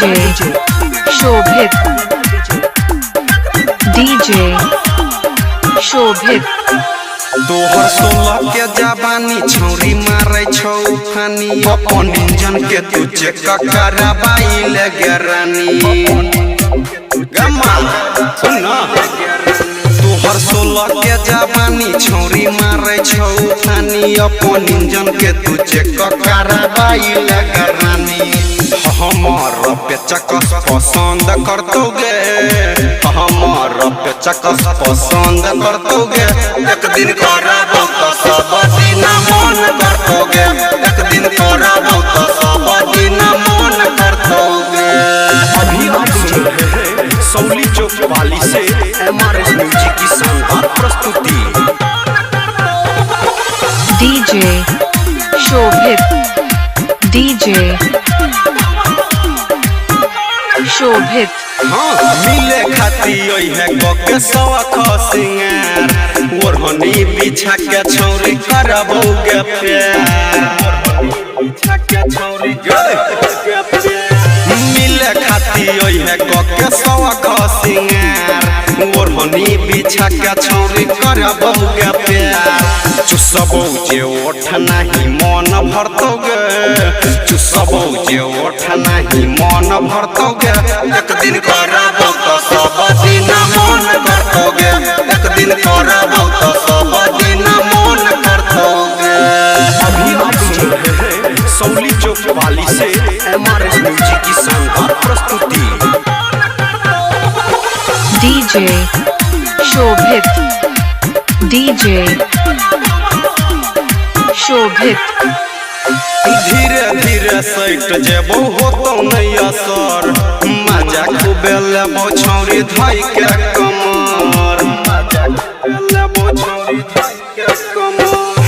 DJ Shobhit DJ Shobhit. तोहर 16 के जवानी छौरी मारै छौ फानी, अपन इंजन के तू चेक करबाई ले गे रानी। गमा सुन ना, तोहर 16 के जवानी छौरी मारै छौ फानी, अपन इंजन के तू चेक करबाई ले गे रानी। हमर पेचकस पसंद करतौ गे, हमर पेचकस पसंद करतौ गे, एक दिन करबौ त सब दिन मन करतौ गे, एक दिन करबौ त सब दिन मन करतौ गे। अभी आप सुन रहे हैं सौली चौक पाली से एमआरएस म्यूजिक की शानदार प्रस्तुति। डीजे शोभित डीजे शोभित। हाँ मिले खाती है के सौख सिंगार, ओढ़नी बिछा के छौरी करबौ गे प्यार। मिले खाती है के सौख सिंगार, ओढ़नी बिछा के छौरी करबौ गे प्यार। चुसबौ जे ओठ नाही मन भरतौ गे, चुसबौ जे ओठ नाही मन भरतौ गे, एक दिन करबौ त सब दिन मन करतौ गे, एक दिन करबौ त सब दिन मन करतौ गे। अभी आप सुन रहे हैं सौली चौक पाली से एमआरएस म्यूजिक की शानदार प्रस्तुति। डीजे शोभित डीजे शोभित। धीरे धीरे सैट जेबौ होतौ नै असर, मजा खूबे लेबौ छौरी धइ के कमर।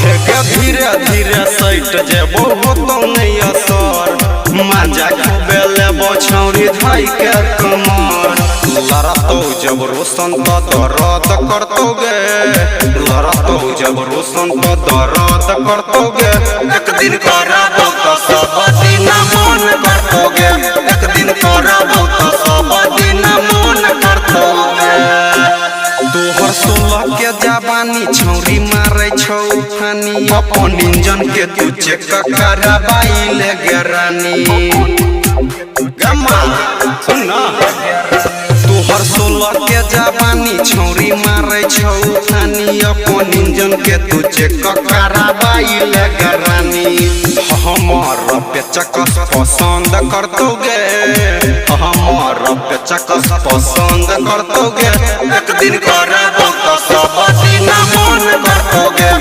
हे धीरे धीरे सैट जेबौ होतौ नै असर, मजा खूबे लेबौ छौरी धइ के कमर। लड़तौ जब रोशन त दर्द करतौ गे, लड़तौ जब रोशन त दर्द करतौ गे, एक दिन करबौ त सब दिन मन करतौ गे, एक दिन करबौ त सब दिन मन करतौ गे। तोहर 16 के जवानी छौरी मारै छौ फानी, अपन इंजन के तू चेक करबाई ले गे रानी। गमा सुन ना, तोहर 16 के जवानी छौरी मारै छौ फानी, अपन इंजन के तू चेक करबाई ले गे रानी। हमर पेचकस पसंद करतौ गे, हमर पेचकस पसंद करतौ गे, एक दिन करबौ त सब दिन मन करतौ गे,